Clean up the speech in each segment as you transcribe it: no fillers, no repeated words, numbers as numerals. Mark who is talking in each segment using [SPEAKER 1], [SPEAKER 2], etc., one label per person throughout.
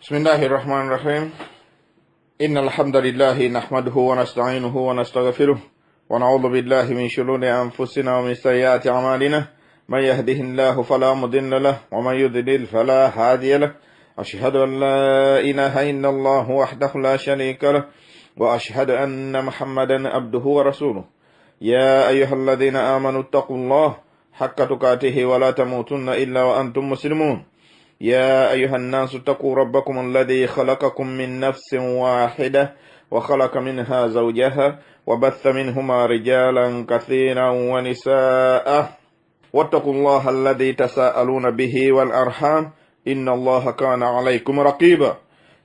[SPEAKER 1] Bismillahi rahmani rahim. Inna alhamdulillahi nahmaduhu wa nasta'inuhu wa nastaghfiruh wa na'udhu billahi min shururi anfusina wa min sayyiati a'malina. Man yahdihillahu fala mudilla lah wa man yudlil fala hadiya lah. Ashhadu an la ilaha illa Allah wahdahu la sharika lah wa ashhadu anna Muhammadan abduhu wa rasuluh. Ya ayyuhalladhina amanu ittaqullaha haqqa tuqatihi wa la tamutunna illa wa antum muslimun. يا أيها الناس اتقوا ربكم الذي خلقكم من نفس واحدة وخلق منها زوجها وبث منهما رجالا كثيرا ونساء واتقوا الله الذي تساءلون به والأرحام إن الله كان عليكم رقيبا.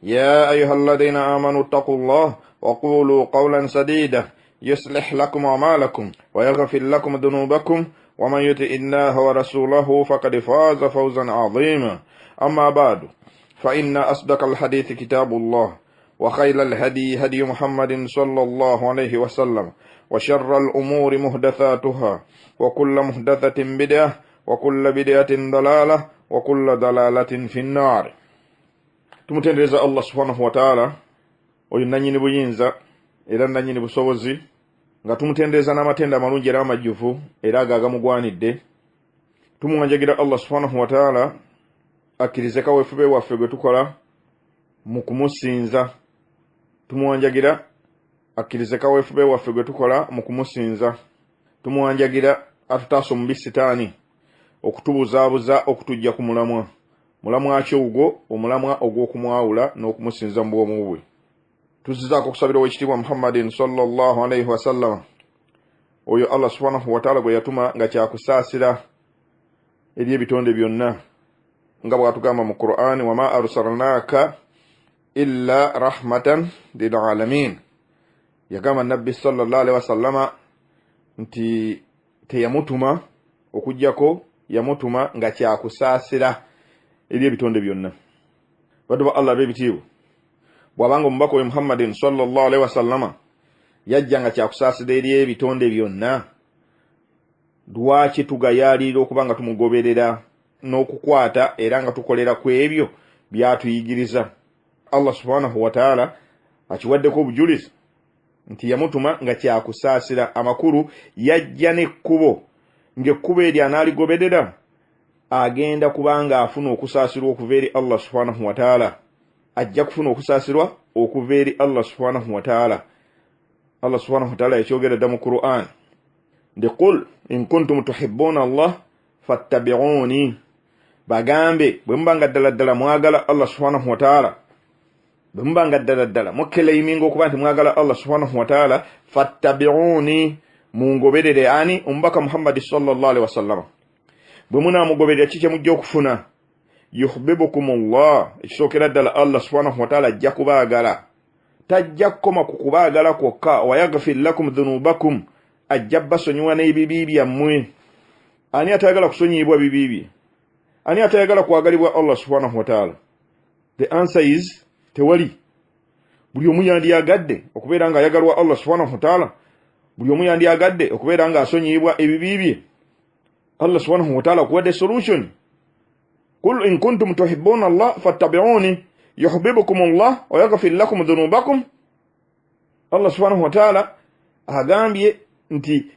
[SPEAKER 1] يا أيها الذين آمنوا اتقوا الله وقولوا قولا سديدا يصلح لكم أعمالكم ويغفر لكم ذنوبكم ومن يطع الله ورسوله فقد فاز فوزا عظيما. أما بعد، فإن أصدق الحديث كتاب الله، وخير الهدي هدي محمد صلى الله عليه وسلم، وشر الأمور محدثاتها، وكل محدثة بدعة، وكل بدعة ضلالة، وكل ضلالة في النار. Tumutendereza Allah subhanahu wataala, oyo nanyini buyinza era nanyini busobozi, nga tumutendereza n'amatendo amalungi era amajjuvu era ago agamugwanidde. Tumuwanjagira Allah subhanahu wataala akkirize kaweefube waffe gwe tukola mu kumusinza. Tumuwanjagira akkirize kaweefube waffe gwe tukola mu kumusinza. Tumuwanjagira atutaasa omubi sitaani okutubuzaabuza okutujja ku mulamwa. Mulamwa ki ogwo? Omulamwa ogw'okumwawula n'okumusinza mu bwomu bwe. Tuzzizaako okusabira owekitiibwa Muhammadin sallallahu alaihi wasallama, oyo Allah subhanahu wataala gwe yatuma nga kyakusaasira eri ebitonde byonna, nga bw'atugamba mu Qur'ani: "Wama arsalnaka illa rahmatan lilalamin." Yagamba Nabbi sallallahu alaihi wasallama nti teyamutuma okugjako yamutuma nga kyakusaasira eri ebitonde byonna. Baddu ba Allah ab'ebitiibwa, bw'abanga omubaka oyo Muhammadin sallallahu alaihi wasallama yajja nga kyakusaasira eri ebitonde byonna, lwaki tugayaalirira okuba nga tumugoberera n'okukwata era nga tukolera ku ebyo byatuyigiriza? Allah subhanahu wataala akiwaddeko obujulizi nti yamutuma nga kyakusaasira. Amakulu, yajja n'ekkubo, ng'ekkubo eryo anaaligoberera agenda kubanga afuna okusaasirwa okuva eri Allah subhanahu wataala. Ajja kufuna okusaasirwa okuva eri Allah subhanahu wataala. Allah subhanahu wataala yakyogera dda mu Quran nti: "Qul in kuntum tuhibbuna Allah fattabi'uni." Bagambe, bwe muba nga ddala ddala mwagala Allah subhanahu wataala, bwe muba nga ddala ddala mukelaiminga okuba nti mwagala Allah subhanahu wataala, fattabi'uni, mungoberere. Ani? Omubaka Muhammadi sallallahu alaihi wasallama. Bwe munaamugoberera, ki kyemujja okufuna? Yuhbibukum llah. Ekisookera ddala, Allah subhanahu wataala ajja kubaagala. Tajja kukoma ku kubaagala kwokka, wayaghfir lakum dhunubakum, ajja basonyiwa n'ebibi byammwe. Ani atayagala kusonyiyibwa bibi bye? Ani atayagala kwagalibwa Allah subhanahu wataala? The answer is tewali. Buli omu yandyagadde okubeera ng'ayagalwa Allah subhanahu wataala. Buli omu yandyagadde okubeera ng'asonyiyibwa ebibi bye. Allah subhanahu wataala akuwadde solution: "Qul in kuntum tuhibbuna Allah fattabi'uni yuhibbukum Allah wa yaghfir lakum dhunubakum." Allah subhanahu wataala agambye nti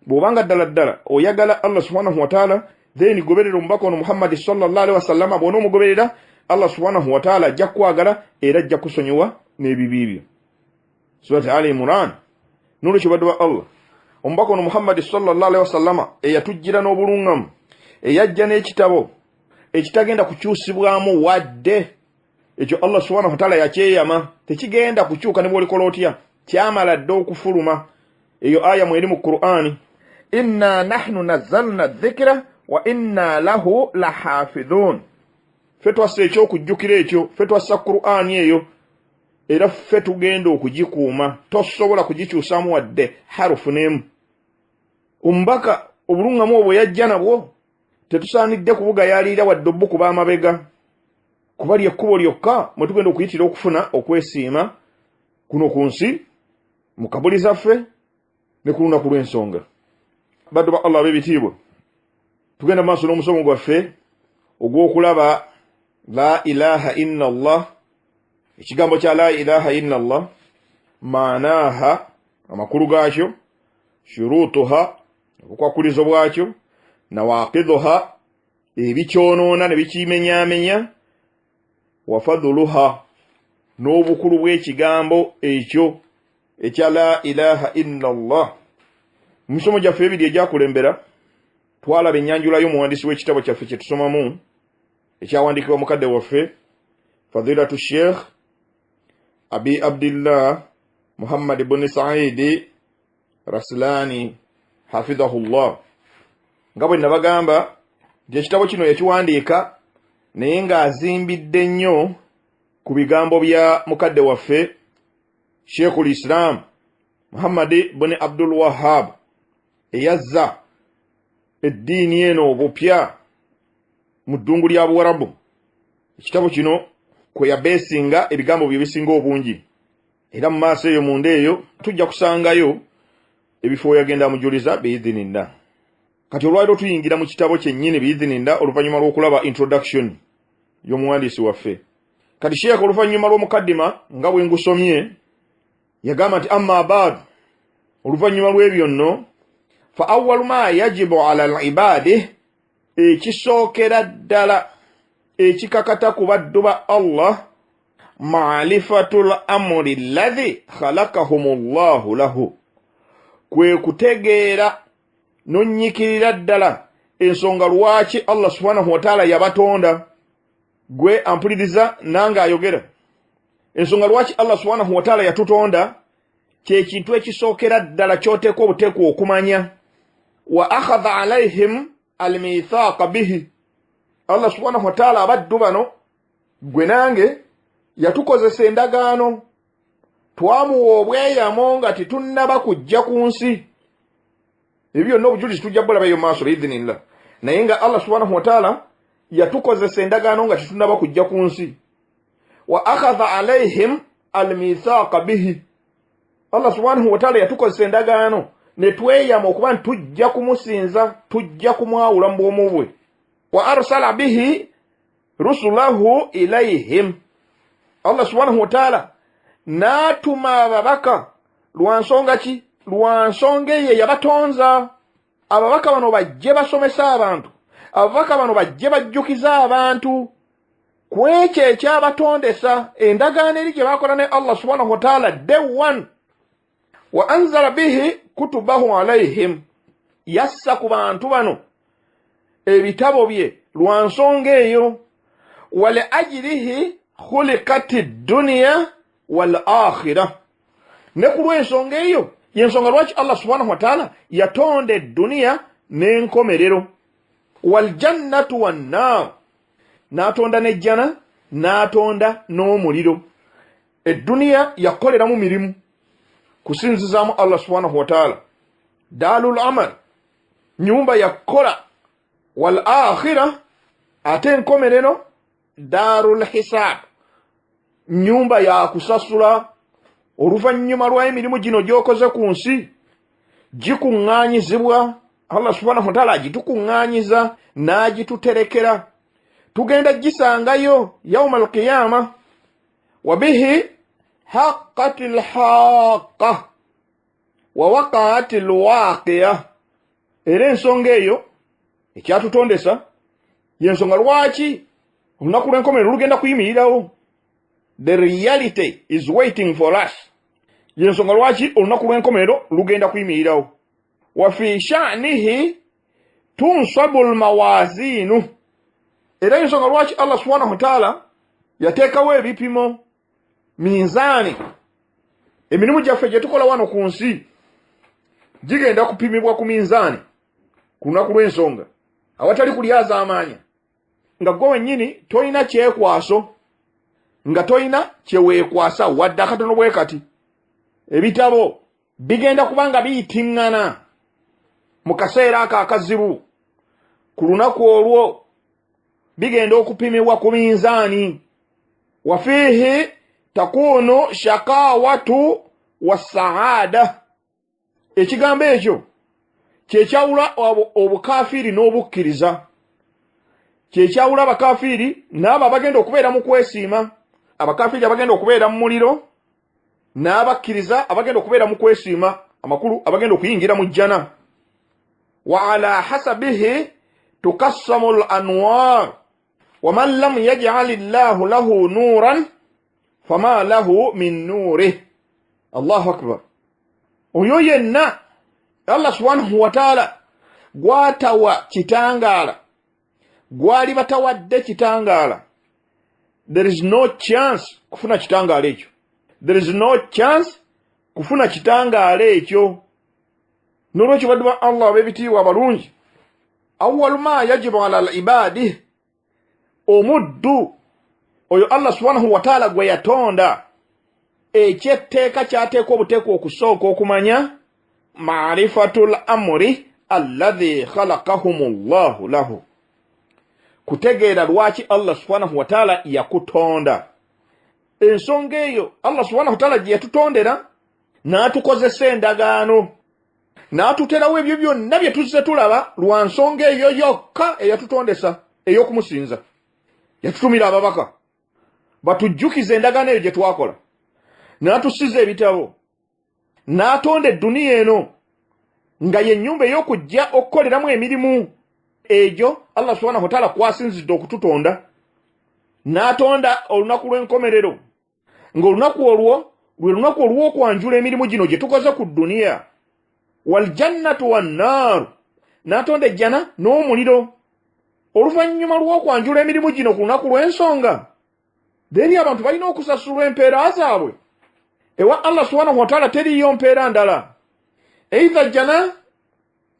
[SPEAKER 1] bw'obanga ddala ddala oyagala Allah subhanahu wataala, then goberera omubaka ono Muhammadi sallallahu alaihi wasallama. Bw'ona omugoberera, Allah subhanahu wataala ajja kukwagala era ajja kusonyiwa n'ebibi byo. Surat Ali Imran. Nolwekyo, baddu ba Allah, omubaka ono Muhammadi sallallahu alaihi wasallama eyatujjira n'obulungamu, eyajja n'ekitabo ekitagenda kukyusibwamu wadde ekyo, Allah subhanahu wataala yakyeyama, tekigenda kukyuka ne bwolikola otya, kyamala dde okufuluma. Eyo aya mweri mu Qur'ani: "Inna nahnu nazzalna dhikra wa inna lahu lahafidhun." Ffe twassa ekyokujjukira ekyo, ffe twassa Qur'ani eyo, era ffe tugenda okugikuuma. Tosobola kugikyusamu wadde harufu n'emu. Omubaka obulungamu obwo yajja nabwo, tetusaanidde kubugayaalirira wadde obukuba amabega, kuba lyekkubo lyokka mwe tugenda okuyitira okufuna okwesiima kuno ku nsi, mu kabuli zaffe ne ku lunaku lw'ensonga. Baddu ba Allah ab'ebitiibwa, tugenda maaso n'omusomo gwaffe ogw'okulaba La ilaha illa Allah, ekigambo kya la ilaha illa Allah, maanaha, amakulu gaakyo, shurutuha, obukwakulizo bwakyo, nawaqidhuha, ebikyonoona ne bikimenyaamenya, wa fadhuluha, n'obukulu bw'ekigambo ekyo ekya la ilaha illa Allah. Mu misomo gyaffe ebiri egyakulembera twalaba ennyanjula y'omuwandiisi w'ekitabo kyaffe kye tusomamu ekyawandiikibwa mukadde waffe Fadilatu Sheikh Abi Abdillah Muhammad buni Saidi Raslani hafidhahullah. Nga bwe nabagamba nti ekitabo kino yakiwandiika naye ng'azimbidde nnyo ku bigambo bya mukadde waffe Sheikhul Islam Muhammad buni Abdul Wahab eyazza eddiini eno obupya mu ddungu lya Buwarabu. Ekitabo kino kwe yabeesinga ebigambo bye bisinga obungi, era mu maaso eyo munda eyo tujja kusangayo ebifo yagenda amujuliza biidhinillah. Kati olwaliro tuyingira mu kitabo kyennyini biidhinillah oluvannyuma lw'okulaba introduction y'omuwandiisi waffe. Kati Sheikh oluvannyuma lw'omukaddima nga bwe ngusomye yagamba nti amma baadu, oluvannyuma lw'ebyo nno, fa awalu ma yajibu ala al-ibadi, ekisookera ddala ekikakata ku baddu ba Allah, maarifatul amri alladhi khalaqahum Allahu lahu, kwe kutegeera n'onnyikirira ddala ensonga lwaki Allah subhanahu wa ta'ala yabatonda. Gwe ampuliriza nange ayogera, ensonga lwaki Allah subhanahu wa ta'ala yatutonda kye kintu ekisookera ddala ky'oteekwa obuteekwa okumanya. Wa akhadha alaihim almithaqa bihi, Allah subhanahu wa ta'ala abaddu bano gwe nange yatukozesa endagaano, twamuwa obweyamo nga tetunnaba kujja ku nsi. Ebyo byonna obujulizi tujja bulabayo maaso biidhinillah, naye nga Allah subhanahu wa ta'ala yatukozesa endagaano nga tetunnaba kujja ku nsi. Wa akhadha alaihim almithaqa bihi, Allah subhanahu wa ta'ala yatukozesa endagaano ne tweyama okuba nti tujja kumusinza, tujja kumwawula mu bwomu bwe. Wa arsala bihi rusulahu ilaihim, Allah subhanahu wa ta'ala n'atuma ababaka lwa nsonga ki? Lwa nsonga eyo yabatonza. Ababaka bano bajje basomesa abantu, ababaka bano bajje bajjukiza abantu ku ekyo ekyabatondesa, endagaano eri gye bakola ne Allah subhanahu wa ta'ala day one. Wa anzala bihi kutubahu alaihim, yassa ku bantu bano ebitabo bye lwa nsonga eyo. Wa li ajlihi khuliqati dunya wal akhira, ne ku lw'ensonga eyo yensonga lwaki Allah subhanahu wa ta'ala yatonda edduniya n'enkomerero. Wal jannatu wan nar, n'atonda n'ejjana n'atonda n'omuliro. Edduniya yakoleramu mirimu kusinzizaamu Allah subhanahu wa ta'ala, darul amal, nyumba yakola. Wal akhira, ate enkomerero darul hisab, nyumba yakusasula oluvannyuma lw'emirimu gino gy'okoze ku nsi gikuŋŋaanyizibwa. Allah subhanahu wa ta'ala agitukuŋŋaanyiza n'agituterekera, tugenda gisangayo yauma alqiyama. Wa bihi haqqat lhaqa wa waqaat lwaqiya, era ensonga eyo ekyatutondesa yensonga lwaki olunaku lw'enkomerero lugenda kuyimirirawo. The reality is waiting for us, yensonga lwaki olunaku lw'enkomerero lugenda kuyimirirawo. Wa fi sha'nihi tunsabu lmawaziinu, era ensonga lwaki Allah subhanahu wa ta'ala yateekawo ebipimo, minzaani. Emirimu gyaffe gye tukola wano ku nsi gigenda kupimibwa ku minzaani ku lunaku lw'ensonga, awatali kulyazaamaanya, nga gwe wennyini tolina kyekwaso, nga tolina kyeweekwasa wadde akatono bwe kati. Ebitabo bigenda kuba nga biyitiŋŋana mu kaseera ako akazibu. Ku lunaku olwo bigenda okupimibwa ku minzaani. Wa fiihi takunu shakawatu wassaada, ekigambo ekyo kyekyawula obukafiiri n'obukkiriza. Kyekyawula abakafiiri n'abo abagenda okubeera mu kwesiima, abakafiiri abagenda okubeera mu muliro n'abakkiriza abagenda okubeera mu kwesiima, amakulu abagenda okuyingira mu jjana. Wa ala hasabihi tukassamu l anwar waman lam yajal llahu lahu nuran fama lahu min nuurih. Allahu akbar. Oyo yenna Allah subhanahu wataala gwatawa kitangaala, gwali batawadde kitangaala, there is no chance kufuna kitangaala ekyo, there is no chance kufuna kitangaala ekyo. N'olwekyo baddu ba Allah ab'ebitiibwa abalungi, awalu ma yajibu ala al ibadi, omuddu oyo Allah subhanahu wataala gwe yatonda, ekyetteeka kyateekwa obuteekwa okusooka okumanya marifatu l amuri alladhi khalakahum llahu lahu, kutegeera lwaki Allah subhanahu wataala yakutonda. Ensonga eyo Allah subhanahu wataala gye yatutondera n'atukozesa endagaano n'atuterawo ebyo byonna bye tuzze tulaba lwa nsonga eyo yokka eyatutondesa ey'okumusinza. Yatutumira ababaka batujjukize endagaano eyo gye twakola, n'atusiza ebitabo, n'atonda edduniya eno nga ye nnyumba ey'okujja okukoleramu emirimu egyo Allah subhanahu wataala kwasinzidde okututonda, n'atonda olunaku lw'enkomerero ng'olunaku olwo lwe lunaku olw'okwanjula emirimu gino gye tukoze ku dduniya. Waljannatu wannaaru, n'atonda ejjana n'omuliro. Oluvannyuma lw'okwanjula emirimu gino ku lunaku lw'ensonga, then abantu balina okusasulwa empeera zaabwe ewa Allah subhanahu wataala. Teriiyo mpeera ndala, eitha jjana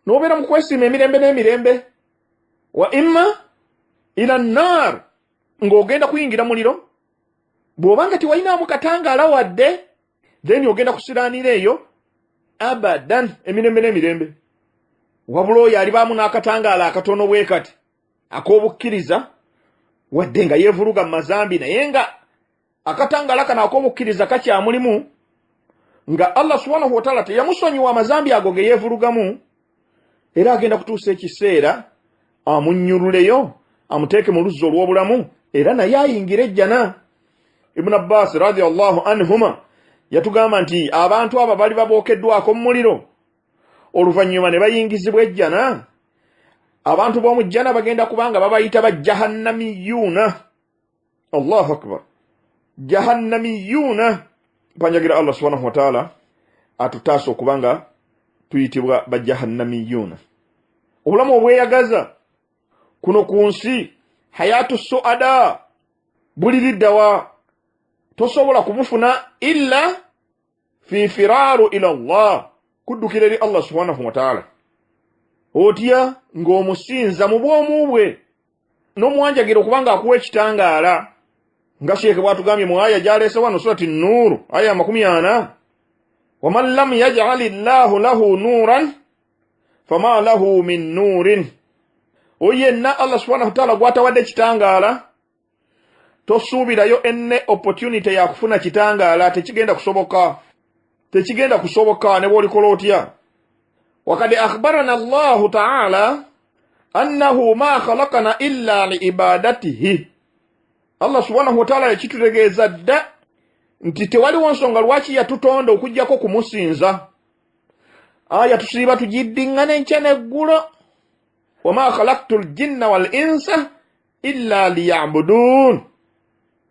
[SPEAKER 1] n'obeera mu kwesiima emirembe n'emirembe, wa imma ila nnaar, ng'ogenda kuyingira muliro. Bw'obanga tewayinaamu katangaala wadde, then ogenda kusiraanira eyo abadan, emirembe n'emirembe. Wabula oyo alibaamu n'akatangaala akatono bwe kati ak'obukkiriza, wadde nga yeevuluga mu mazambi, naye nga akatangaala kano ak'obukkiriza kakyamulimu, nga Allah subhanahu wataala teyamusonyiwa amazambi ago ge yeevulugamu, era agenda kutuusa ekiseera amunnyululeyo amuteeke mu luzzi olw'obulamu, era naye ayingire ejjana. Ibuni Abbas radiallahu anhuma yatugamba nti abantu abo bali babookeddwako mu muliro, oluvannyuma ne bayingizibwa ejjana, abantu b'omu jjana bagenda kubanga babayita ba jahannamiyuuna. Allahu akbar, jahannamiyuuna. Mpanjagira Allah subhanahu wataala atutaasa okuba nga tuyitibwa ba jahannamiyuuna. Obulamu obweyagaza kuno ku nsi, hayatu suada, buliriddawa? Tosobola kubufuna illa fi firaaru ila Allah, kuddukira eri Allah subhanahu wataala. Otya? Ng'omusinza mu bwomu bwe n'omuwanjagira okuba nga akuwa ekitangaala, nga sheeke bwatugambye mu aya gyaleese wano, surati Nuuru aya 40, waman lam yajali llahu lahu nuuran fama lahu min nuurin. Oyo yenna Allah subhanahu wataala gwatawadde kitangaala, tosuubirayo enne opportunity yakufuna kitangaala, tekigenda kusoboka, tekigenda kusoboka ne bwolikola otya. Wakad akhbarana Allahu taala annahu ma khalakana illa liibadatihi. Allah subhanahu wataala yakitutegeeza dda nti tewaliwo nsonga lwaki yatutonda okugjako kumusinza. Aya tusiiba tugiddiŋŋana enkya n'eggulo, wama khalaktu ljinna wal insa illa liyabudun.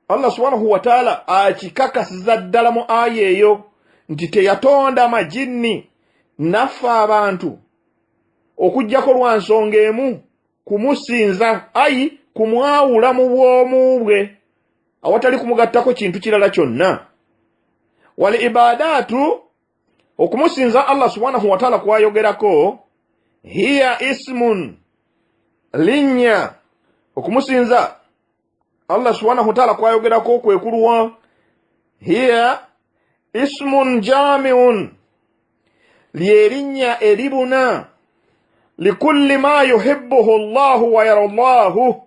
[SPEAKER 1] Allah subhanahu wataala akikakasiza ddala mu aya eyo nti teyatonda majinni naffe abantu okugjako lwa nsonga emu, kumusinza, ayi kumwawula mu bwomu bwe awatali kumugattako kintu kirala kyonna. Wal ibadaatu, okumusinza Allah subhanahu wataala kwayogerako, hiya ismun, linnya. Okumusinza Allah subhanahu wataala kwayogerako kwe kuluwa? Hiya ismun jamiun, lyerinnya eribuna, likulli ma yuhibbuhu llahu wa yarallahu,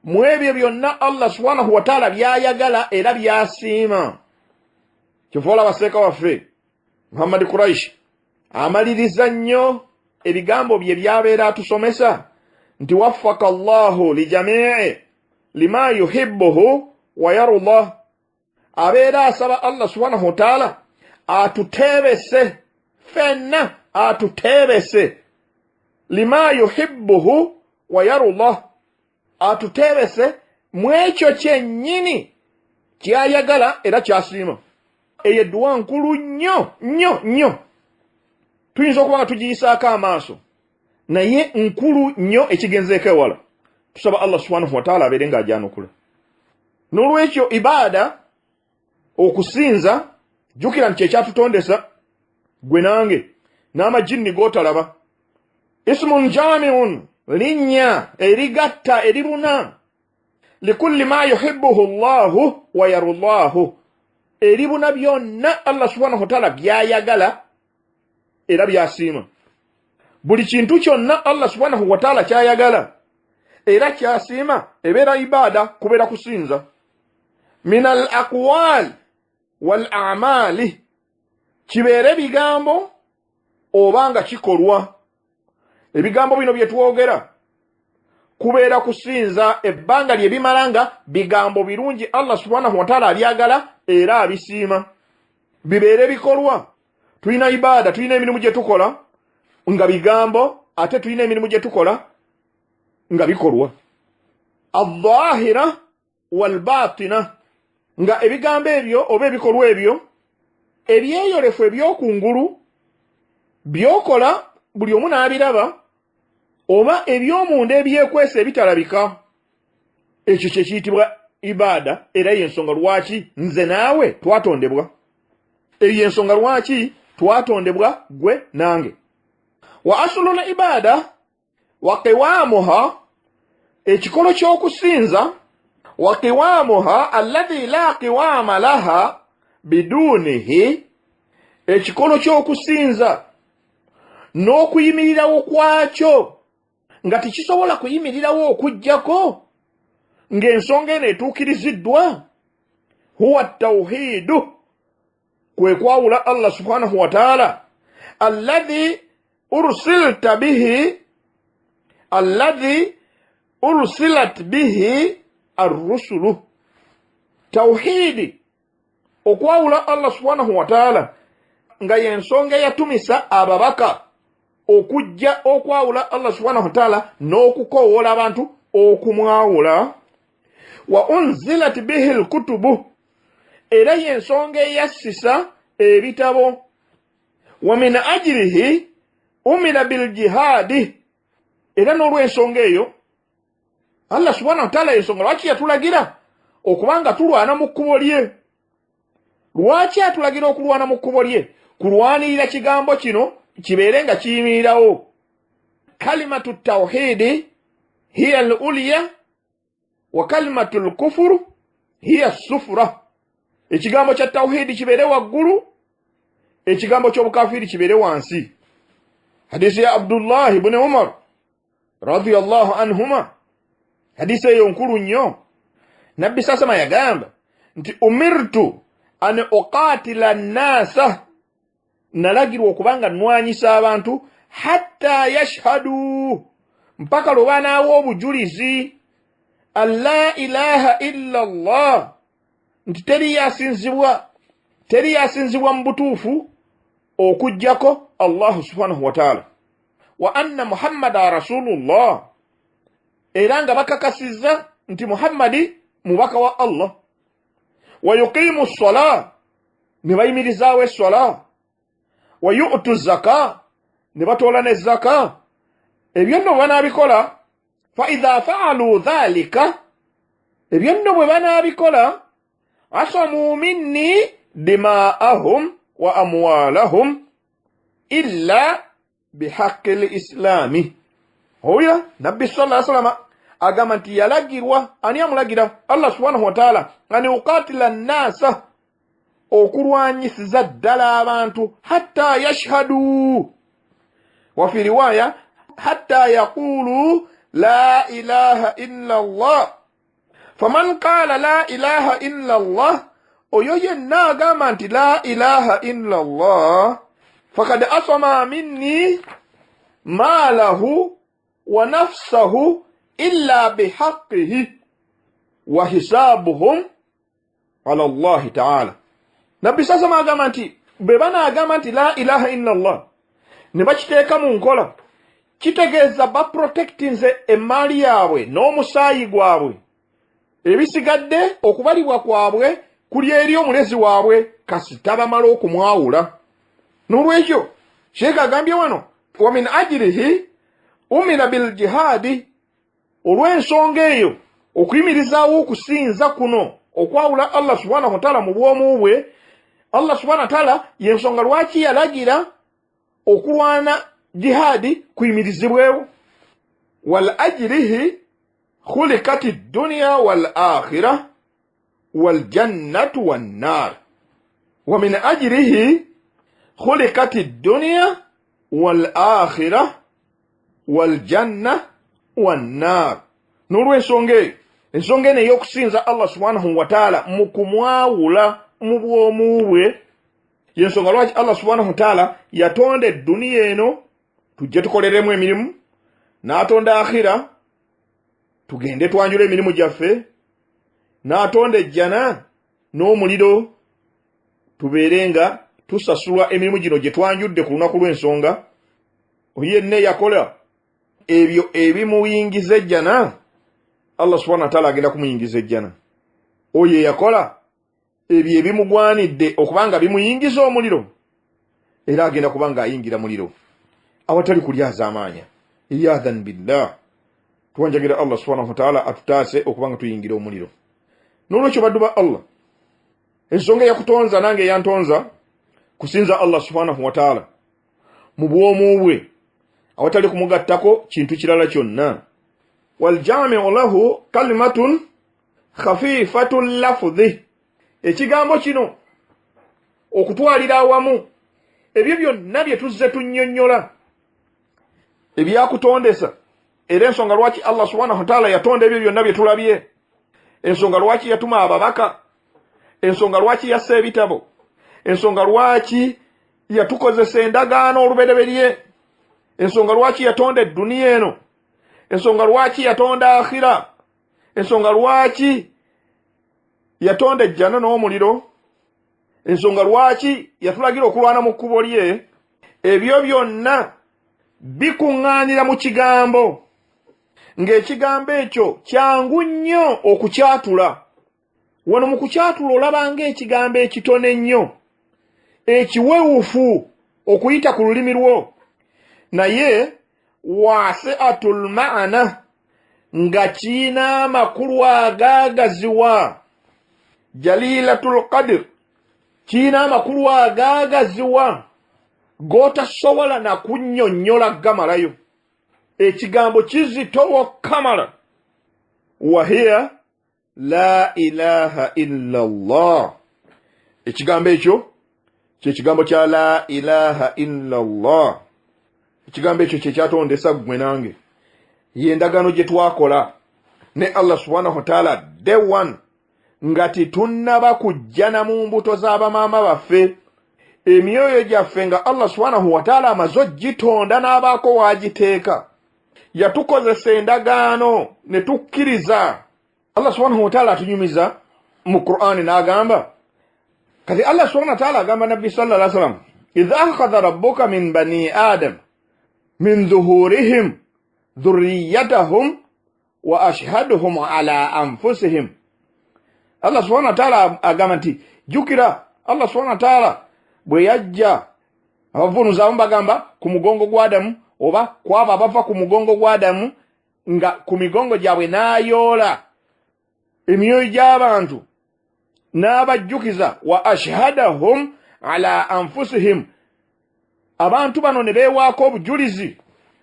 [SPEAKER 1] mu ebyo byonna Allah subhanahu wataala byayagala era byasiima. Kyova olaba seeka waffe Muhammadi Quraish amaliriza nnyo ebigambo bye byabeera atusomesa Nti waffaka Allahu lijamii lima yuhibbuhu wa yardah, abeera asaba Allah subhanahu wataala atuteebese fenna, atuteebese lima yuhibbuhu wa yardah, atuteebese mu ekyo kyennyini kyayagala era kyasiima. Eyo edduwa nkulu nnyo nnyo nnyo, tuyinza okuba nga tugiyisaako amaaso, naye nkulu nnyo ekigenzeeko ewala. Tusaba Allah subhanahu wataala abeere ng'ajanukula. N'olwekyo ibaada, okusinza, jjukira nti kyekyatutondesa gwe nange n'amajinni g'otalaba. Ismun jamiun, linnya erigatta eribuna, likulli ma yuhibbuhu llahu wa yarullahu, eribuna byonna Allah subhanahu wataala byayagala era byasiima. Buli kintu kyonna Allah subhanahu wataala kyayagala era kyasiima ebeera ibaada, kubeera kusinza. Min al aqwal wal amali, kibeere bigambo oba nga kikolwa. Ebigambo bino bye twogera kubeera kusinza ebbanga lye bimala nga bigambo birungi, Allah subhanahu wataala abyagala era abisiima. Bibeere bikolwa. Tulina ibaada, tulina emirimu gye tukola nga bigambo, ate tulina emirimu gye tukola nga bikolwa. Aldhahira walbatina, nga ebigambo ebyo oba ebikolwa ebyo ebyeyolefu ebyokungulu byokola buli omu n'abiraba, oba eby'omunda ebyekwesa ebitalabika, ekyo kye kiyitibwa ibaada. Era yensonga lwaki nze naawe twatondebwa, eyo yensonga lwaki twatondebwa gwe nange. Wa asulul ibaada wa qiwamuha, ekikolo ky'okusinza, wa qiwamuha alladhi la qiwama laha bidunihi, ekikolo ky'okusinza n'okuyimirirawo kwakyo nga tekisobola kuyimirirawo okuggyako ng'ensonga eno etuukiriziddwa, huwa tawhidu, kwe kwawula Allah subhanahu wa taala, alladhi ursilta bihi, alladhi ursilat bihi arrusulu. Tawhidi, okwawula Allah subhanahu wa taala, nga yensonga eyatumisa ababaka okujja okwawula Allah subhanahu wa taala n'okukowoola abantu okumwawula. Wa unzilat bihi lkutubu, era yensonga eyassisa ebitabo. Wa min ajirihi umira biljihaadi, era n'olw'ensonga eyo Allah subhanahu wataala yensonga lwaki yatulagira okuba nga tulwana mu kkubo lye. Lwaki atulagira okulwana mu kkubo lye? Kulwanirira kigambo kino kibeere nga kiyimirirawo. Kalimatu tawhidi hiya al ulya wa kalimatu lkufuru hiya sufura. Ekigambo kya tawhidi kibeere waggulu, ekigambo ky'obukafiiri kibeere wansi. Hadisi ya Abdullahi buni Umar radiyallahu anhuma, hadisi eyo nkulu nnyo. Nabbi sasama yagamba nti umirtu an uqatila nnasa, nalagirwa okuba nga nnwanyisa abantu, hatta yashhadu, mpaka lwe banaawa obujulizi, an la ilaha illa llah, nti teriyo asinzibwa, teriyo asinzibwa mu butuufu okuggyako Allahu subhanahu wataala, wa anna Muhammada rasulullah, era nga bakakasizza nti Muhammadi mubaka wa Allah, wa yuqimu ssala, ne bayimirizaawo esswala, wa yu'tu zaka, ne batoola ne zaka. Ebyo nno bwe banaabikola, fa idha faalu dhalika, ebyo nno bwe banaabikola, asamu minni dimaahum wa amwalahum illa bihaqi lislami. Oyo Nabbi sala salama agamba nti yalagirwa. Ani amulagira? Allah subhanahu wataala. Ani uqatila nnasa, okulwanyisiza ddala abantu, hatta yashhadu, wa fi riwaya hatta yaqulu la ilaha illa Allah. Faman qala la ilaha illa Allah, oyo yenna agamba nti la ilaha illa Allah, fakad asama minni maalahu. Wa nafsahu illa bihaqihi wa hisabuhum ala Llahi taala. Nabbi sasama agamba nti bwe banaagamba nti la ilaha illa llah ne bakiteeka mu nkola, kitegeeza baprotectinze emmaali yaabwe n'omusaayi gwabwe, ebisigadde okubalibwa kwabwe kuli eri omulezi waabwe kasita bamala okumwawula. N'olwekyo sheeka agambye wano, wa min ajirihi umira biljihaadi, olw'ensonga eyo okuyimirizaawo okusinza kuno okwawula Allah subhanahu wataala mu bwomu bwe. Allah subhanahu wataala yensonga lwaki yalagira okulwana jihaadi kuyimirizibwewo. Wal ajirihi khulikat dduniya wal akhira wal jannatu wannar. Wa min ajirihi khulikat dduniya wal akhira wal janna wannar. N'olwensonga eyo, ensonga eno ey'okusinza Allah subhanahu wataala mu kumwawula mu bwomu bwe, yensonga lwaki Allah subhanahu wataala yatonda edduniya eno tujje tukoleremu emirimu, n'atonda akhira tugende twanjula emirimu gyaffe, n'atonda ejjana n'omuliro tubeere nga tusasulwa emirimu gino gye twanjudde ku lunaku lw'ensonga. Oyo yenna eyakola ebyo ebimuyingiza ejjana, Allah subhana wataala agenda kumuyingiza ejjana. Oyo eyakola ebyo ebimugwanidde okuba nga bimuyingiza omuliro, era agenda kuba nga ayingira muliro awatali kulyaza amaanya. Iyadhan billah, tuwanjagira Allah subhanahu wataala atutaase okuba nga tuyingira omuliro. N'olwekyo baddu ba Allah, ensonga eyakutonza nange eyantonza kusinza Allah subhanahu wataala mu bwomu bwe awatali kumugattako kintu kirala kyonna. Waljamiu lahu kalimatun khafifatu lafudhi, ekigambo kino okutwalira awamu ebyo byonna bye tuzze tunnyonnyola ebyakutondesa, era ensonga lwaki Allah subhanahu wataala yatonda ebyo byonna bye tulabye, ensonga lwaki yatuma ababaka, ensonga lwaki yassa ebitabo, ensonga lwaki yatukozesa endagaano olubereberye, ensonga lwaki yatonda edduniya eno, ensonga lwaki yatonda akhira, ensonga lwaki yatonda ejjana n'omuliro, ensonga lwaki yatulagira okulwana mu kkubo lye, ebyo byonna bikuŋŋaanira mu kigambo ng'ekigambo ekyo kyangu nnyo okukyatula. Wano mu kukyatula olaba ng'ekigambo ekitono ennyo ekiwewufu okuyita ku lulimi lwo, naye wasiatul maana, nga kiina amakulu agaagaziwa, jalilatul qadir, kiina amakulu agaagaziwa g'otasobola na kunnyonnyola gamalayo. Ekigambo kizitowa kamala. Wahiya la ilaha illa llah, ekigambo ekyo kyekigambo kya la ilaha illa llah. Ekigambo ekyo kyekyatondesa ggwe nange, yendagaano gye twakola ne Allah subhanahu wataala day one nga titunnaba kujjana mu mbuto z'abamaama baffe, emyoyo gyaffe nga Allah subhanahu wataala amaze ogitonda n'abaako waagiteeka, yatukozesa endagaano ne tukkiriza. Allah subhanahu wataala atunyumiza mu Qur'ani n'agamba kati, Allah subhanahu wataala agamba nabbi sallallahu alaihi wasallam, idh akhadha rabbuka min bani adam min dhuhurihim dhurriyatahum wa ashhaduhum ala anfusihim. Allah subhanahu wataala agamba nti jjukira Allah subhanahu wataala bwe yajja, abavunuzi abamu bagamba ku mugongo gwa Adamu oba kwabo abava ku mugongo gwa Adamu, nga ku migongo gyabwe n'ayoola emyoyo gy'abantu n'abajjukiza, wa ashhadahum ala anfusihim, abantu bano ne beewaako obujulizi.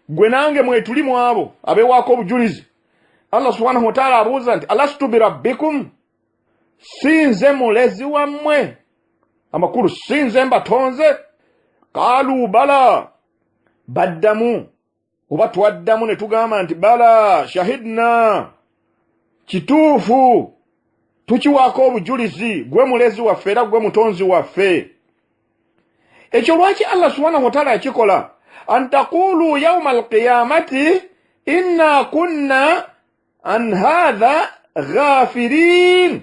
[SPEAKER 1] Gwe nange mwetuli mu abo abeewaako obujulizi. Allah subhanahu wataala abuuza nti, alastu birabbikum, si nze mulezi wammwe? Amakulu, si nze mbatonze? Qaalu bala, baddamu oba twaddamu ne tugamba nti bala shahidna, kituufu tukiwaako obujulizi, gwe mulezi waffe era gwe mutonzi waffe. Ekyo lwaki Allah subhanahu wataala yakikola? An taqulu yauma alqiyamati. Inna kunna an hatha ghafirin.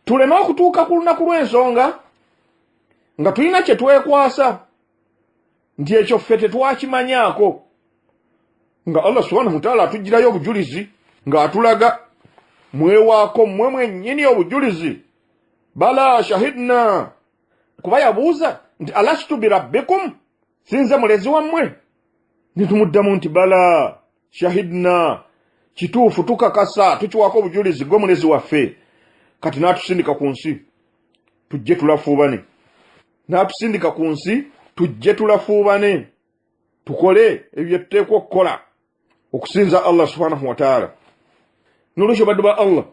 [SPEAKER 1] Tuleme okutuuka ku lunaku lw'ensonga nga tulina kye twekwasa nti ekyo ffe tetwakimanyaako, nga Allah subhanahu wataala atugirayo obujulizi ng'atulaga mwewaako mmwe mwennyini obujulizi. Bala shahidna, kuba yabuuza nti alastu birabbikum, sinze mulezi wammwe? Netumuddamu nti bala shahidna, kituufu tukakasa, tukiwaako obujulizi, gwe mulezi waffe. Kati n'atusindika ku nsi tujje tulafuubane, n'atusindika ku nsi tujje tulafuubane, tukole ebyo byetuteekwa okukola okusinza Allah subhanahu wataala. Nolwekyo baddu ba Allah,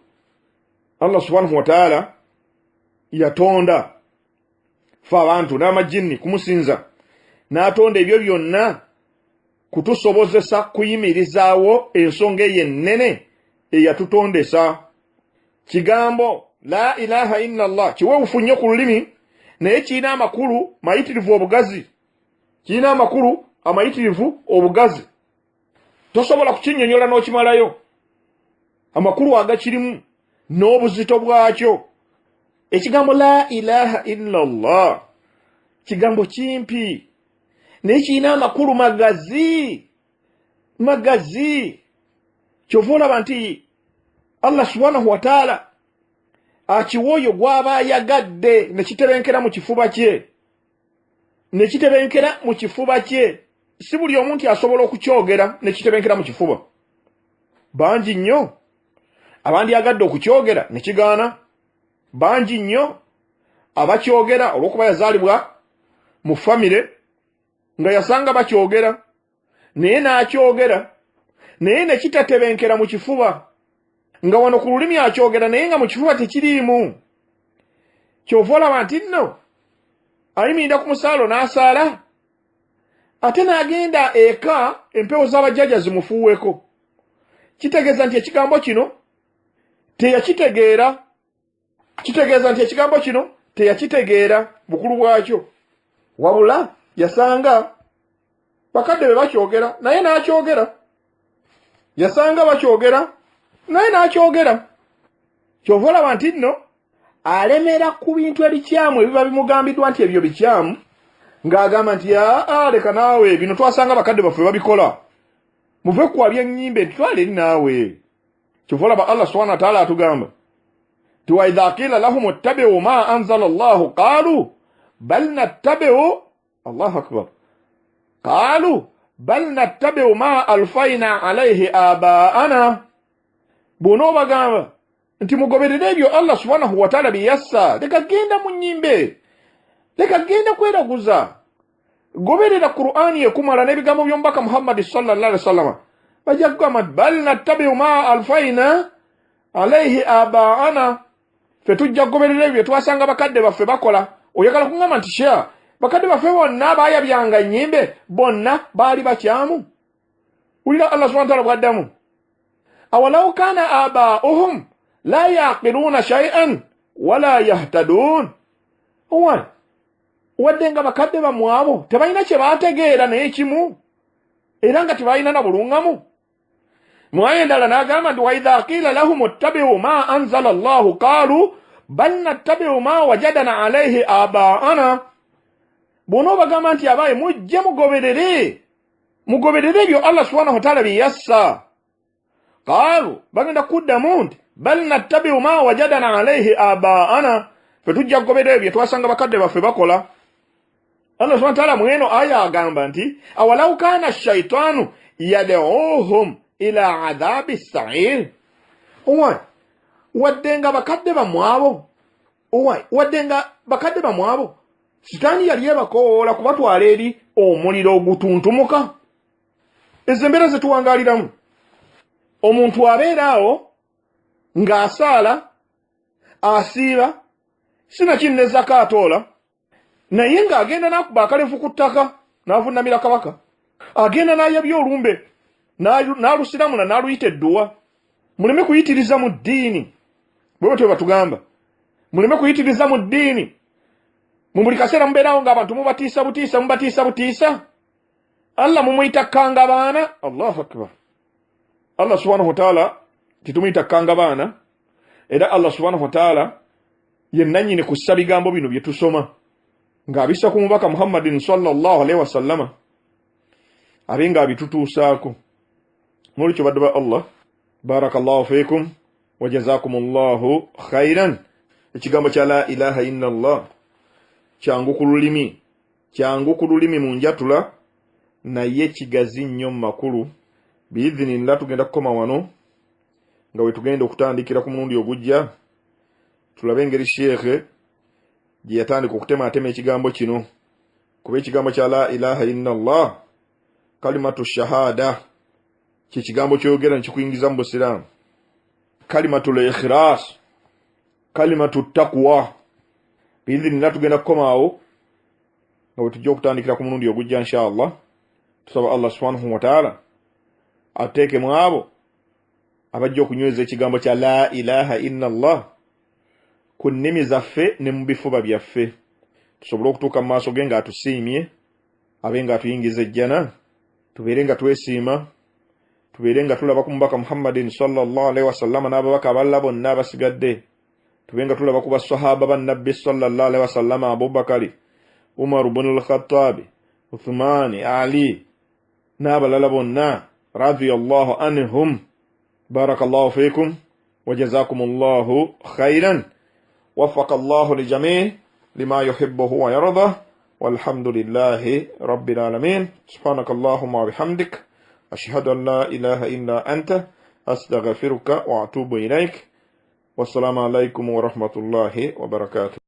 [SPEAKER 1] Allah subhanahu wataala yatonda fe abantu n'amajinni kumusinza, n'atonda ebyo byonna kutusobozesa kuyimirizaawo ensonga eyo ennene eyatutondesa. Kigambo la ilaha illa Allah kiwewufu nnyo ku lulimi, naye kirina amakulu mayitirivu obugazi, kirina amakulu amayitirivu obugazi, tosobola kukinnyonnyola n'okimalayo amakulu agakirimu n'obuzito bwakyo. Ekigambo la ilaha illa Allah kigambo kimpi, naye kirina amakulu magazi magazi. Kyova olaba nti Allah subhanahu wataala akiwa oyo gw'aba ayagadde ne kitebenkera mu kifuba kye, ne kitebenkera mu kifuba kye. Si buli omu nti asobola okukyogera ne kitebenkera mu kifuba. Bangi nnyo abandyagadde okukyogera ne kigaana, bangi nnyo abakyogera olw'okuba yazaalibwa mu famire nga yasanga bakyogera, naye n'akyogera naye ne kitatebenkera mu kifuba, nga wano ku lulimi akyogera naye nga mu kifuba tekiriimu. Kyova olaba nti nno ayimirira ku musaalo n'asaala, ate n'agenda eka empewo z'abajjajja zimufuuweko. Kitegeeza nti ekigambo kino teyakitegeera, kitegeeza nti ekigambo kino teyakitegeera bukulu bwakyo, wabula yasanga bakadde be bakyogera naye n'akyogera, yasanga bakyogera naye n'akyogera. Kyova olaba nti nno alemera ku bintu ebikyamu ebiba bimugambiddwa nti ebyo bikyamu, ng'agamba nti aa leka naawe, bino twasanga bakadde baffe babikola, muve kuwabya ennyimba entutwale eri naawe. Kyova olaba Allah subhanahu wataala atugamba nti waidha qila lahum ittabiu ma anzala llahu qalu bal nattabiu, Allahu akbar, qalu bal nattabiu ma alfaina alaihi abaana. Bw'onoobagamba nti mugoberere ebyo Allah subhanahu wataala bye yassa, leka genda mu nnyimbe, leka genda kweraguza, goberera Qur'ani ekumala n'ebigambo by'omubaka Muhammadi sallallahu alaihi wasallama, bajja kugamba nti bal nattabiu ma alfaina alaihi abaana, ffe tujja kugoberera ebyo bye twasanga bakadde baffe bakola. Oyagala kuŋŋamba nti sha bakadde baffe bonna baayabyanga nnyimbe, bonna baali bakyamu? Wulira Allah subhanahu wataala bw'addamu, awalau kana abauhum la yaqiluuna shaian wala yahtaduun. Owa wadde nga bakadde bammwe abo tebalina kye baategeera naye kimu, era nga tebalina na buluŋŋamu. Mu aya endala n'agamba nti waidha qila lahum ittabiu ma anzala llahu qaalu bal nattabiu ma wajadana alaihi abaana. Bw'onoobagamba nti abaaye mujje mugoberere, mugoberere ebyo Allah subhanahu wataala bye yassa, qaalu, bagenda kuddamu nti bal nattabiu ma wajadana alaihi abaana, fe tujja kugoberera ebyo twasanga bakadde baffe bakola. Allah subhanahu wataala mweno aya agamba nti awalau kana shaitanu yad'uhum ila adhabi sair. Owa wadde nga bakadde bammwe abo, owa wadde nga bakadde bammwe abo sitaani yali ebakowoola kubatwala eri omuliro ogutuntumuka. Ezo embeera zetuwangaaliramu, omuntu abeera awo ng'asaala, asiiba, sinakini ne zaka atoola, naye ng'agenda n'akuba akalevu ku ttaka n'avunnamira kabaka, agenda n'ayabya olumbe n'alusiramula n'aluyita edduwa. Muleme kuyitiriza mu ddiini, bwe batyo batugamba, muleme kuyitiriza mu ddiini. Mu buli kaseera mubeerawo ng'abantu mubatiisa butiisa, mubatiisa butiisa. Allah mumuyita kanga baana. Allahu akbar. Allah subhanahu wataala tetumuyita kkanga baana, era Allah subhanahu wataala ye nannyini kussa bigambo bino bye tusoma ng'abissa ku mubaka Muhammadin sallallahu alaihi wasallama, abe ng'abitutuusaako. N'olwekyo baddu ba Allah, barakallahu fiikum wa jazakumullahu khairan. Ekigambo kya la ilaha illa Allah kyangu ku lulimi, kyangu ku lulimi mu njatula, naye kigazi nnyo mu makulu. Biidhinillah tugenda kukoma wano nga we tugenda okutandikira ku mulundi ogujja, tulabe engeri sheekhe gye yatandika okutemaatema ekigambo kino, kuba ekigambo kya la ilaha illa Allah kalimatu shahada, kye kigambo ky'oyogera ne kikuyingiza mu Busiraamu, kalimatu l-ikhlas, kalimatu taqwa. Biidhinillah tugenda kukomaawo nga bwe tujja okutandikira ku mulundi ogujja insha Allah. Tusaba Allah subhanahu wataala atuteeke mu abo abajja okunyweza ekigambo kya la ilaha illa Allah ku nnimi zaffe ne mu bifuba byaffe, tusobole okutuuka mu maaso ge ng'atusiimye, abe ng'atuyingiza ejjana, tubeere nga twesiima, tubeere nga tulaba ku mubaka Muhammadin sallallahu alaihi wasallama n'ababaka abalala bonna abasigadde, tube nga tulaba ku basahaba ba nabbi sallallahu alaihi wasallama, Abubakari, Umaru bunu lkhatabi, Uthumani, Ali n'abalala bonna radiyallahu anhum. Barakallahu fikum wa jazakumullahu khairan, waffaka Allahu lijamii lima yuhibbuhu wa yardah, walhamdulillahi rabbil alamin. Subhanaka allahumma wa bihamdik, ashhadu an la ilaha illa anta, astaghfiruka wa atubu ilaik. Wassalamu alaikum wa rahmatullahi wa barakatuh.